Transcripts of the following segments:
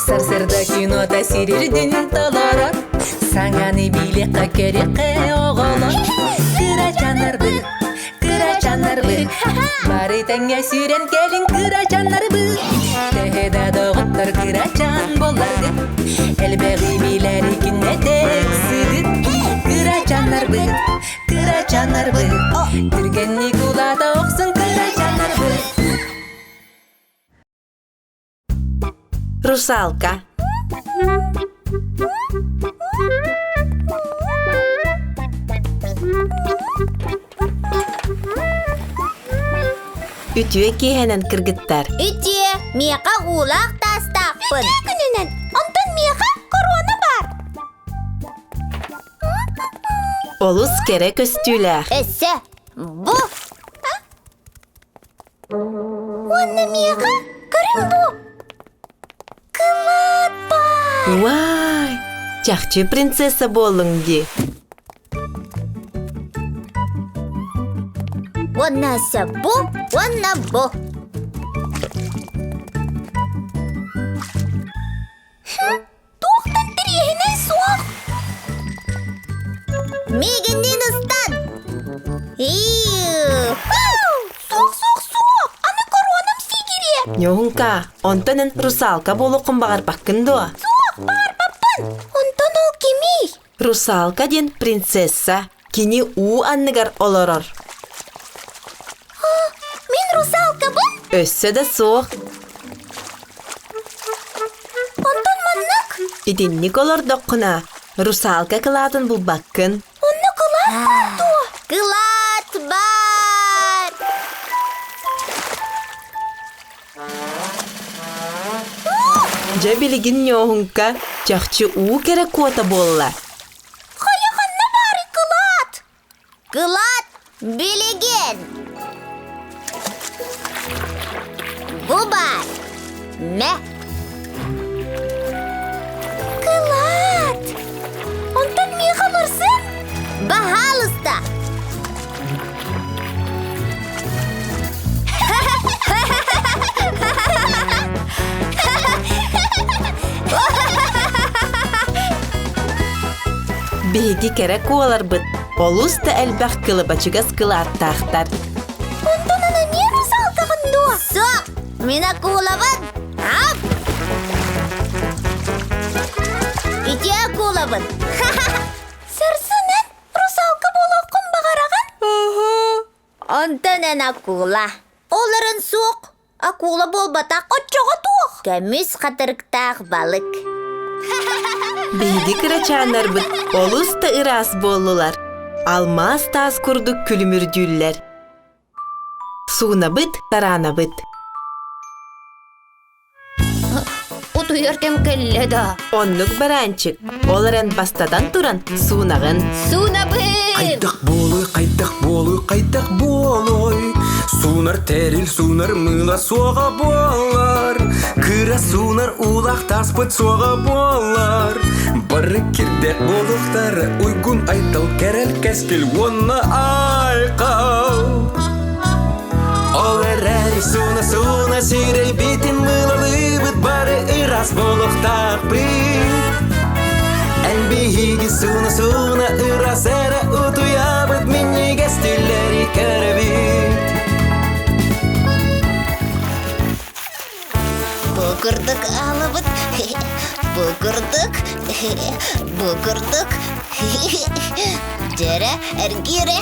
Сарсыарда кинота сирирдин толорор, Саҥаны билиэххэ кэриэххэ оҕолор. Кырачаннарбыт, кырачаннарбыт, Бары тэҥҥэ сүүрэн кэлиҥ кырачаннарбыт. Төһө да доҕоттор кырачан буолларгыт, Элбэҕи билэр кинэтек сыгыт. Кырачаннарбыт, кырачаннарбыт, Түргэнник улаата охсун кырачаннарбыт. Русалка. Үтүө киэһэнэн кыргыттар. Үтүө, миэхэ уулаах таастаахпын. Үтүө күнүнэн, онтон миэхэ корона бар. Олус кэрэ көстүүлээх. Өссө бу Уонна миэхэ көрүҥ бу! Кылаат баар! Уай! Чахчы принцесса буоллуҥ дии. Уонна өссө бу, уонна бу. Туохтан тириэһинэй суох! Миигинниин ыстан! Суох, суох, суох! Аны коронам сигириэ! Ньоһуҥка, онтон эн русалка буолуоххун баҕарбаккын дуо? Суох, баҕарбаппын! Онтон ол кимий? Русалка диэн принцесса. Кини уу анныгар олорор. Мин русалкабын? Өссө да суох. Онтон маннык? Итинник олордоххуна, русалка кылаатын булбаккын. Онно кылаат баар дуо? Кылаат баар! Дьэ билигин ньооһуҥка чахчы уу кэрэ куота буолла. Хайа ханна баарый кылаат? Кылаат билигин! Бу баар! Мэ! Кылаат! Онтон миэхэ олорсун? Баһаалыста! Биһиги кэрэ куоларбыт олус да элбэх кылабачыгас кылааттаахтар. Онтон эмиэ русалкаҕын дуо? Суох, мин акулабын. Ап! Ити акулабын. Сарсын эн русалка буолуоххун баҕараҕын? Онтон эн акула. Олорон суох. Акула буолбатах, оччоҕо туох? Көмүс хатырыктаах балык. Биһиги кырачааннарбыт олус да ыраас буоллулар. Алмаас таас курдук күлүмүрдүүллэр. Суунабыт, тараанабыт. Утуйар кэм кэллэ да. Оннук бараанчык. Ол эрэн бастатан туран суунаҕын. Суунабын! Хайдах буолуй, хайдах буолуй, хайдах буолуй? Суунар тэрил, суунар мыыла суоҕа буолар. Кыра суунар уулаах тааспыт суоҕа буолар. Бары кирдээх буолуохтара уйгун айтал кэрэл кэскил уонна айхал. Ол эрээри сууна-сууна сирэйбитин мыылалыыбыт бары ыраас буолуохтаахпыт. Эн биһиги сууна-сууна ыраас эрэ утуйабыт минньигэс түүллэри көрөбүт. Бу курдук аалабыт, бу курдук, бу курдук. Дьэрэ, эргиирэ.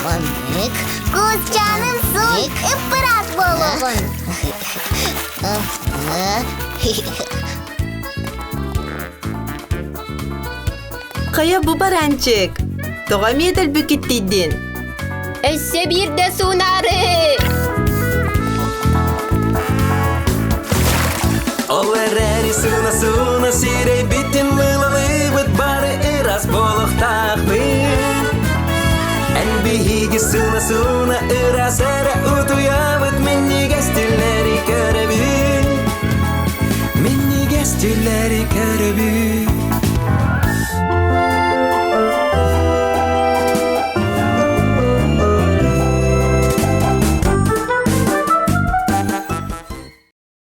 Маннык. Кусчааным суун ыппыраас буолуоҕун. Хайа бу бараанчык? Тоҕо эмиэ дэлби киттийдин? Өссө биирдэ суунаары! Ол эрээри сууна-сууна сирэйбитин мыылалыыбыт бары ыраас буолуохтаахпыт. Эн биһиги сууна-сууна ыраас эрэ утуйабыт минньигэс.